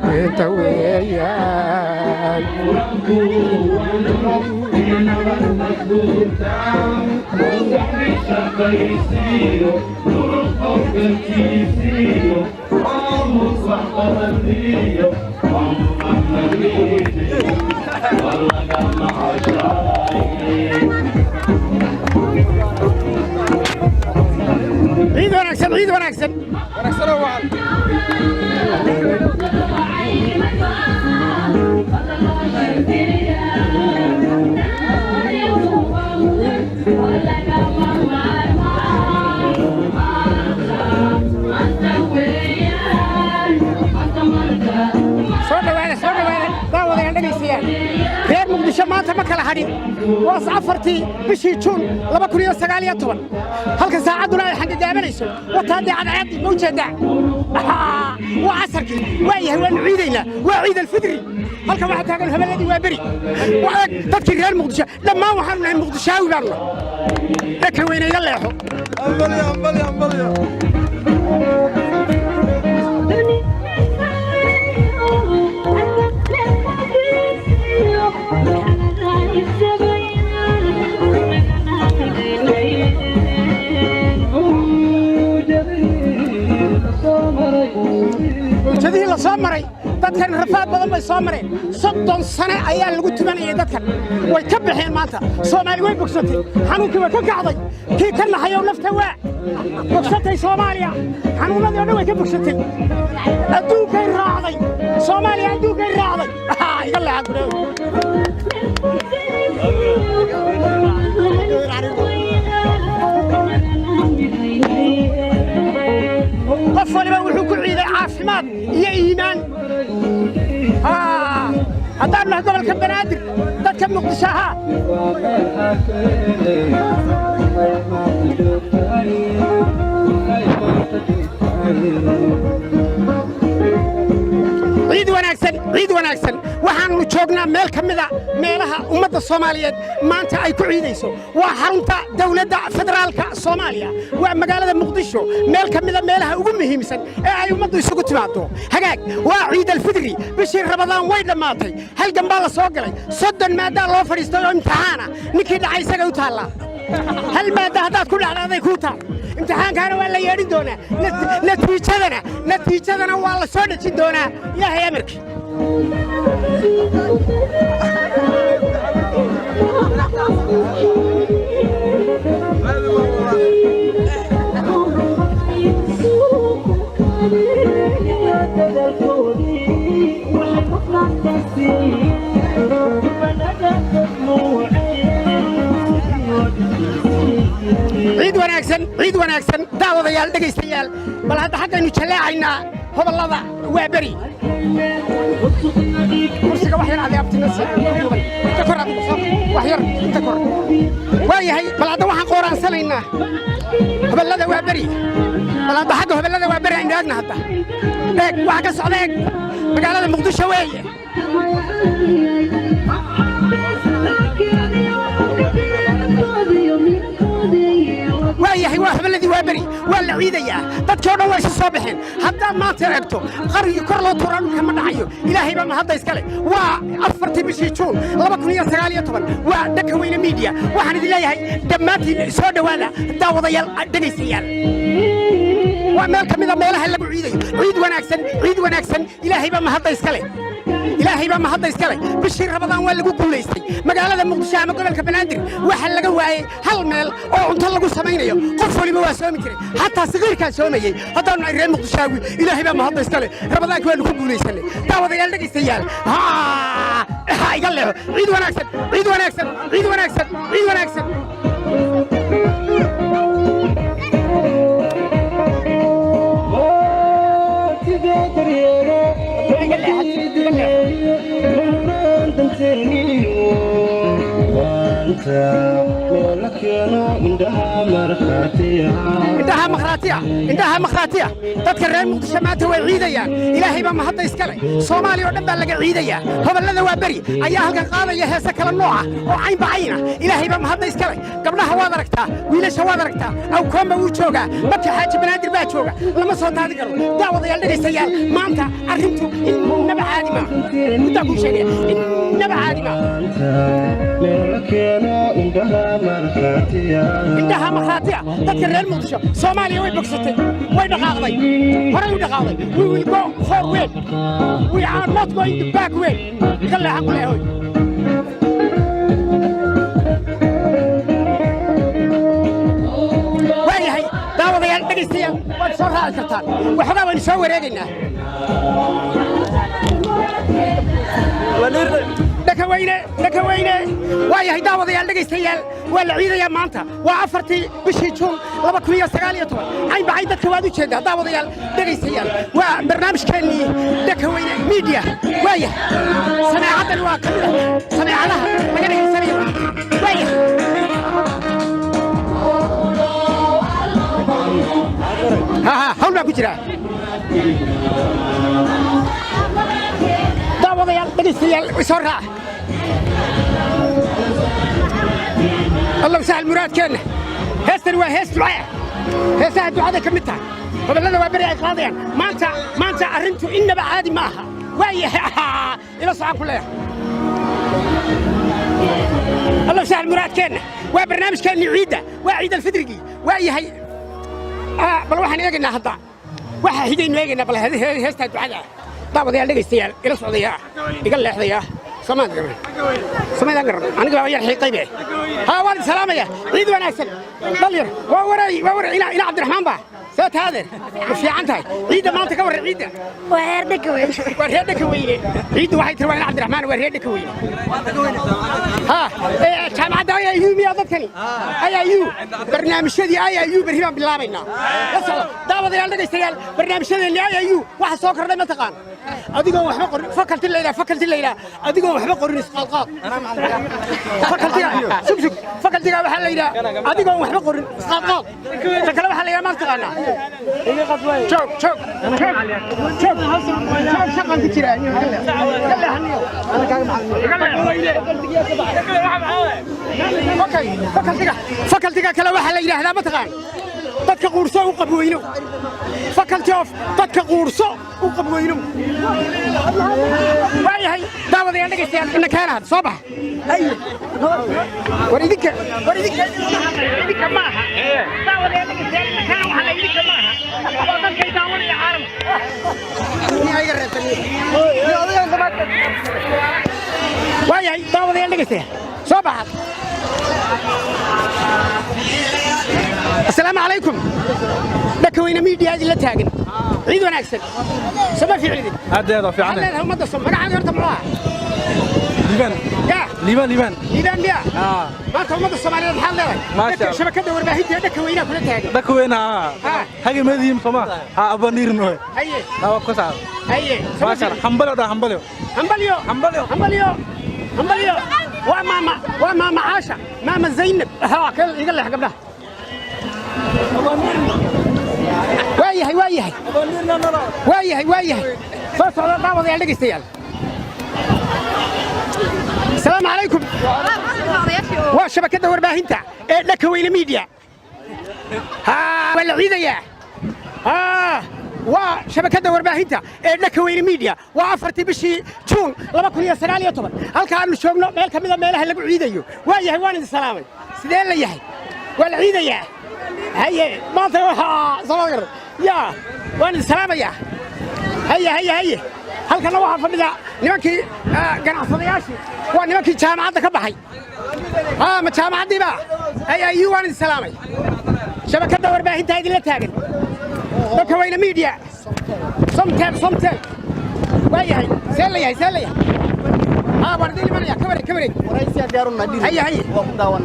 Maanta weeyaan. Ciid wanaagsan, ciid wanaagsan. Soo dhawaada, soo dhawaada, daawadayaal, dhegaystayaal. Reer Muqdisho maanta ma kala hadhin. Waas 4-tii bishii Juun 2019, halka saacadduna ay xangagaabanayso. Wataa dee cadceeddii, ma ujeeddaa? Waa casarkii, waa yahay, waanu ciidaynaa, waa Ciid Alfidri. Halkan waxaa taagan habeladii waa beri. Waa eg dadkii reer Muqdisho dhammaan. Waxaanu nahay Muqdishaawi baanu nahay. Dhaka weyne, iga leexo. Ambalyo, ambalyo, ambalyo. Mawjadihii la soo maray, dadkan rafaad badan bay soo mareen. 30 sane ayaa lagu tumanayay dadkan, way ka baxeen. Maanta Soomaali way bogsatay, xanuunkii way ka kacday. Kii ka naxayow nafta waa bogsatay. Soomaaliya xanuunnadii o dhan way ka bogsatay, adduunkay raacday. Soomaaliya adduunkay raacday. Iga leexa gudhaw. Qof waliba wuxuu ku ciiday caafimaad iyo iimaan. Haddaan nahay gobolka Banaadir, dadka Muqdisho ahaa. Ciid wanaagsan, ciid wanaagsan. Waxaannu joognaa meel ka mida meelaha ummadda Soomaaliyeed maanta ay ku ciidayso. Waa xarunta dawladda federaalka Soomaaliya, waa magaalada Muqdisho, meel ka mida meelaha ugu muhiimsan ee ay ummaddu isugu timaado. Hagaag, waa Ciid Alfidri. Bishii Rabadaan way dhammaatay, halgan baa la soo galay. 30 maaddaa loo fadhiistay oo imtixaana. Ninkii dhacay isagay u taallaa. Hal maadda haddaad ku dhacda, aday kuu taal. Imtixaankaana waa la yeedhin doonaa, natiijadana waa la soo dhejin doonaa, Ilaahay amarkii. Ciid wanaagsan, ciid wanaagsan, daawadayaal, dhegaystayaal. Bal hadda xaggaynu jallaacaynaa hobollada waa beri. Kursiga wax yar adi abtina inta kor, adigu soo wax yar inta kor. Waa yahay. Bal hadda waxaan qooraansanaynaa hobollada waa beri. Bal hadda xagga hobollada waa beri aynu eegna. Hadda eeg waxa ka socda, eeg magaalada Muqdisho weeye. Waa yahay, waa hobolladii waa beri, waa la ciidayaa. Dadkii o dhan waa isu soo baxeen. Haddaad maanta eegto, qarigii kor loo tuuraa dhulka ma dhacayo. Ilaahay baa mahadda iskale. Waa 4-tii bishii Juun 2019. Waa Dhaka Weyne Media. Waxaan idin leeyahay dhammaantiin soo dhowaada, daawadayaal, dhegaystayaal. Waa meel ka mida meelaha lagu ciidayo. Ciid wanaagsan, ciid wanaagsan. Ilaahay baa mahadda iskale, Ilaahay baa mahadda iskale. Bishii Rabadaan waa lagu guulaystay. Magaalada Muqdisho ama gobolka Banaadir waxaa laga waayey hal meel oo cunto lagu samaynayo. Qof waliba waa soomi jiray, xataa saqiirkaa soomayey. Haddaanu nahay reer Muqdishaawi, Ilaahay baa mahadda iskale, Rabadaanka waanu ku guulaysanay. Daawadayaal, dhegaystayaal, ha iga leexo. Ciid wanaagsan, ciid wanaagsan, ciid wanaagsan, ciid wanaagsan. Iga leexo, iga leexo. Indhaha makhraatiya, indhaha makhraatiya. Dadka reer Muqdisho maanta way ciidayaan. Ilaahay baa mahadda iskale. Soomaaliya oo dhan baa laga ciidayaa. Hobollada Waa Beri ayaa halkan qaadaya heese kala nooca oo caynba cayna. Ilaahay baa mahadda iskale. Gabdhaha waad aragtaa, wiilasha waad aragtaa. Awkoomba wuu joogaa, Maki Xaaji Banaadir baa jooga. Lama soo daadi karo. Daawadayaal, dhegaystayaal, maanta arrintu innaba caadi maaha. Muddaa kuu sheegaya, innaba caadi maaha. Indhaha makhraatiya. Dadka reer Muqdisho, Soomaaliya way bogsatay, way dhaqaaqday, horay u dhaqaaqday. We will go forward, we are not going to backward. Iga leexan ku leehoy. Waayahay, daawadayaal, dhegaystayaal, waad soo raaci kartaan. Waxoogaa waynu soo wareegaynaa. Dhakaweyne, dhakaweyne. Waa yahay, daawadayaal, dhegaystayaal, waa la ciidayaa maanta. Waa 4-tii bishii Juun 2019. Caynba cayn dadka waad u jeeddaa. Daawadayaal, dhegaystayaal, waa barnaamijkeennii Dhakaweyne Media. Waaya, sameecaddani waa ka mid ah sameecadaha laga dhegaysanayo. Waaya, ha ha, hawl baa ku jira. Daawadayaal, dhegaystayaal, soo raaca. Allow sahal muraadkeenna. Heestani waa hees ducaa, heesaha ducada ka mid tahay. Gobollada Waa Beri ay qaadayaan maanta. Maanta arrintu innaba caadi ma aha. Waayahay, ila socon ku leeyahay. Allow sahal muraadkeenna. Waa barnaamijkeennii ciidda, waa ciid alfidrigii. Waa yahay, bal waxaan eegaynaa hadda waxa xigaynu eegaynaa. Bal heestaa ducada ah, daawadayaal, dhegaystayaal, ila socdaya, iga leexdaya. Somaan garan, somaydaan garan. Aniga baa yar xiiqaybe. Haa, waan salaamaya. Ciid wanaagsan, dhalinyar. Waa waray, waa waray. Ina Cabdiraxmaan baa soo taadeer. Ma fiican tahay? Ciidda maanta ka warray, ciidda. Waa heer Dhakaweyne. Waa reer Dhakaweyne. Ciiddu waxay tiri waa ina Cabdiraxmaan, waa reer Dhakaweyne. Ha, jaamacadda IIU miyaa dadkani? IIU, barnaamijyadii IIU berri baan bilaabaynaa. La socda, daawadayaal, dhegaystayaal, barnaamijyadeennii IIU. Waxa soo kordhay ma taqaan? Adigoon waxba qorin, faculty la yidhaha, faculty la yidhaha, adigoon waxba qorin isqaalqaad. Facultyga sug sug, facultyga waxaa la yidhaha adigoon waxba qorin isqaalqaad. Ta kale waxaa la yidhaha, ma taqaanaa? Joog, joog, joog, joog, joog, shaqan ku jira. Ka leexaniyo. Okay, facultyga, facultyga kale waxaa la yidhaahdaa, ma taqaan? Dadka quurso u qabweyno. Faculty of dadka quurso u qabweyno. Waayahay, daawadayaal, dhegaystayaal, ina keenaad soo baxa. War idinka, war idinka, idinka ma aha. Daawadayaal, dhegaystayaal, ina keena. Waxaa la idinka ma aha, waa dadkay daawanaya caalamka. Iga reebtay. Waayahay, daawadayaal, dhegaystayaal, soo baxa. Asalaamu calaykum. Dhakaweyne Media idinla taagan. Ciid wanaagsan. Sama fiicnidin? Aad waa fiican. Leedahay ummadda som magacaaga horta muxuu ahaa? Liibaan. Ya. Liibaan, Liibaan. Liibaan miya? Maanta ummadda Soomaaliyeed maxaad leedahay? Maasha Allah. Shabakadda warbaahinta ee Dhakaweynaha kula taagan. Dhakaweyne, ha. Ha. Hagi madiim soma ha abaniirno. Haye. Ha, waa ku saar. Haye. Maasha Allah, hambalyo dha, hambalyo. Hambalyo. Hambalyo. Hambalyo, hambalyo. Waa maama, waa maama Caasha, maama Zaynab. Ha kal, iga leex gabdhaha. Waa yahay, waa yahay, waa yahay, waa yahay. Soo socda, daawadayaal, dhegaystayaal. Asalaamu calaykum. Waa shabakadda warbaahinta ee Dhakaweyne Media. Ha, waa la ciidayaa. Ha, waa shabakadda warbaahinta ee Dhakaweyne Media. Waa 4-tii bishii Juun 2019. Halka aanu joogno meel ka mida meelaha lagu ciidayo. Waa yahay, waan idin salaamay. Sidee la yahay? Waa la ciidayaa. Haye, maanta waxaa soo gar yaa, waan idin salaamayaa. Haye, haye, haye. Halkana waxaa fadhida nimankii ganacsadayaashii, waa nimankii jaamacadda ka baxay. Ma jaamacaddiiba IIU. Waan idin salaamay. Shabakadda warbaahinta idinla taagan, Dhakaweyne Media, Somtel, Somtel. Waa yahay, see la yahay, see la yahay? Haa, waan idin imanaya. Ka wareeg, ka wareeg. Haye, haye.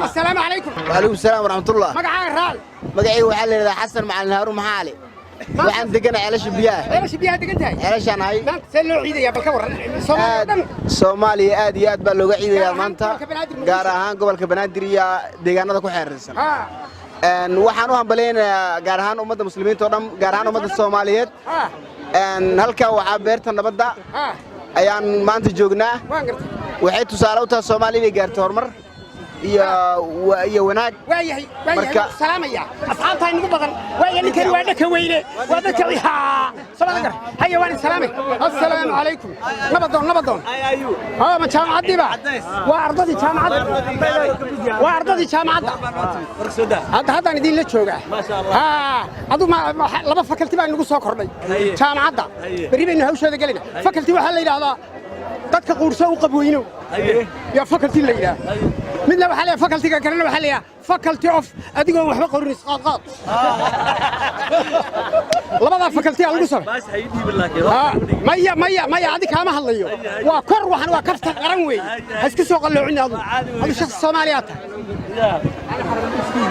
Assalaamu calaykum. وعليكم السلام ورحمة الله. Magacaaga raal. Magacayga waxaa la yidhahdaa Xasan Macalin Haaruun Maxaali. Waxaan deganahay Ceelasha Biyaha. Ceelasha Biyaha degan tahay? Ceelashaan ahay. Maanta see loo ciidayaa? Bal ka warran Soomaaliya dhan. Soomaaliya aad iyo aad baa looga ciidayaa maanta. Gobolka Banaadir, Muqdisho. Gaar ahaan gobolka Banaadir iyo deegaanada ku xeeraysan. Waxaan u hambaleynayaa gaar ahaan ummadda muslimiinta oo dhan, gaar ahaan ummadda Soomaaliyeed. Halkan waxaa beerta nabadda ayaan maanta joognaa. Waan gartay. Waxay tusaale u tahay Soomaaliya inay gaarto horumar iyo wanaag. Waayahay, waayahay. Marka- Waan salaamaya asxaabtaa inagu badan. Waaya, ninkani waa dhaka weyne, waa dadka haa samada gar haya. Waan salaamay. Assalaamu calaykum. Nabadoon, nabadoon. Haa, ma jaamacaddiiba? Waa ardadii jaamacadda, waa ardadii jaamacadda. Hadda haddaan idinla joogaa. Haa, adu laba faculty baa inagu soo kordhay jaamacadda. Berri baynu hawshooda gelayna. Faculty waxaa la yidhaahdaa dadka quurso u qabweyno yaa faculty la yidhaha. Midna waxaa la facultyga kalena waxaa la yidhaha faculty of adigoon waxba qorin isqaadqaad. Labadaa faculty aa lagu samay. Maya, maya, maya, adi kaama hadlayo. Waa kor, waxan waa kafta qaran weeye. Ha isku soo qalloocin. Adu shakhsi Soomaaliyaa tahay.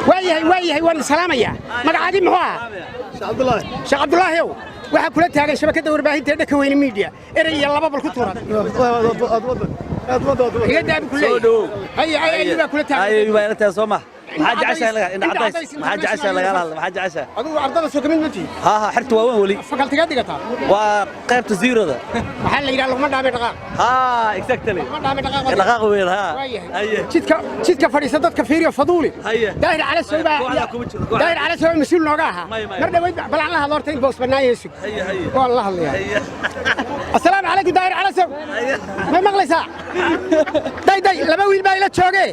Waayahay, waayahay, waan salaamayaa. Magacaagii muxuu ahaa? Sheekh Cabdulaahi ow, waxaa kula taagan shabakadda warbaahinta ee Dhaka Weyne Media. Erey iyo laba bal ku tuuran. Iga daabi ku leeyahay. Haya, ay baa kula taagan. Ay baa ila tahay soo ma? Maxaa jeceshahay laga indha Indha cadays? cadays? Maxaa jeceshahay lagala hadla? Maxaa jeceshahay? Adigu ardada soo kamid ma tihi? Ha, xirta waa weyn weli. Facultygaa dhigataa? Waa qaybta zeroda. Waxaa la yidhaha laguma dhaamay dhaqaaq. Ha, exactly. Laguma dhaamay dhaqaaq. Dhaqaaq weyn ha. Waayahay, jidka fadhiisa, dadka fiiriyo, faduuli. Daahir Cali Sooba. Kooxda kuma jiro, kooxda. Daahir Cali Sooba mas'uul nooga ahaa. Maya, maya. Mar dhaweyd bal aan la hadlo horta in boos bannaan yahay. Sug. Haye, haye. Waan la hadlayaa. Assalaamu calaykum, Daahir Cali Sow, may maqlaysaa? Day day, laba wiil baa ila jooge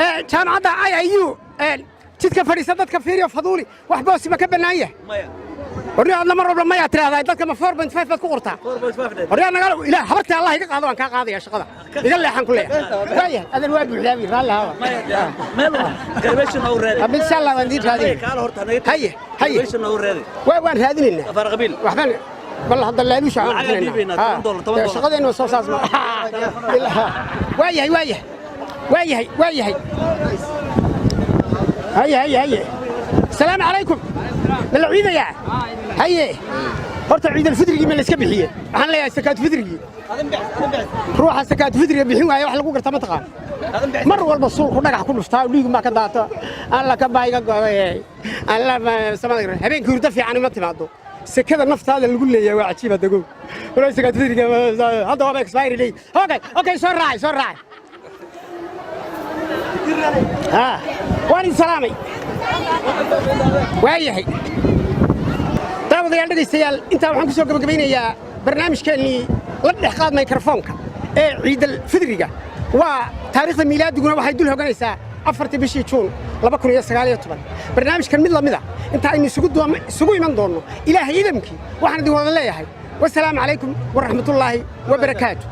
ee jaamacadda IIU. Jidka fadhiisa, dadka fiiriyo, faduuli, wax boosi ma ka bannaan yahay? Maya. Horyaa, adna mar walba mayaa tidhaahdaa. Dadka ma 4.5 baad ku qortaa? 4.5. Horyaa, naga ilaah habarta Allah iga qaado, waan kaa qaadaya shaqada. Iga leexan ku leeyahay. Waayahay, adan waa buuxdaa wiil, raalli hawa. Maya, meel graduation oo raadi. Abid, insha Allah waan idiin raadinaya. Kaala horta naga. Haye, haye. Graduation oo raadi. Waan raadinaynaa. Afar qabiil. Waxbaan bal hadda laaluusha aan Lacag aan dhiibaynaa, $10, $10. Shaqadeennu soo saas ma waayahay, waayahay, waayahay, waayahay. Haye, haye, haye. Asalaamu calaykum. Ma la ciidayaa? Haye, horta ciidalfidrigii ma la iska bixiye? Waxaan leeyahay sakaat fidrigii. Ruuxa sakaat fidriga bixin waaya wax lagu garta ma taqaan? Mar walba suulku dhagax ku dhuftaa, dhiigu maa ka daata. Alla ka baa iga goday, alla samada. Habeenkii hurdo fiican ima timaado. Sekada naftaada lagu leeyahay waa cajiib. Adagow walaa sakaat fidriga hadda waaba expiry leey. Okay, okay, soo raacay, soo raacay. Ha, waan idin salaamay. Waayahay, daawadayaal, dhegaystayaal, intaa waxaan ku soo gabagabaynayaa barnaamijkeennii la dhex qaad mikrofoonka ee ciidal fidriga. Waa taariikhda miilaadiguna waxay dul hoganaysaa 4-tii bishii Juun 2019. Barnaamijkan mid lamida inta aynu isugu iman doonno, Ilaahay idamkii, waxaan idin wada leeyahay wasalaamu calaykum waraxmatullaahi wabarakaatu.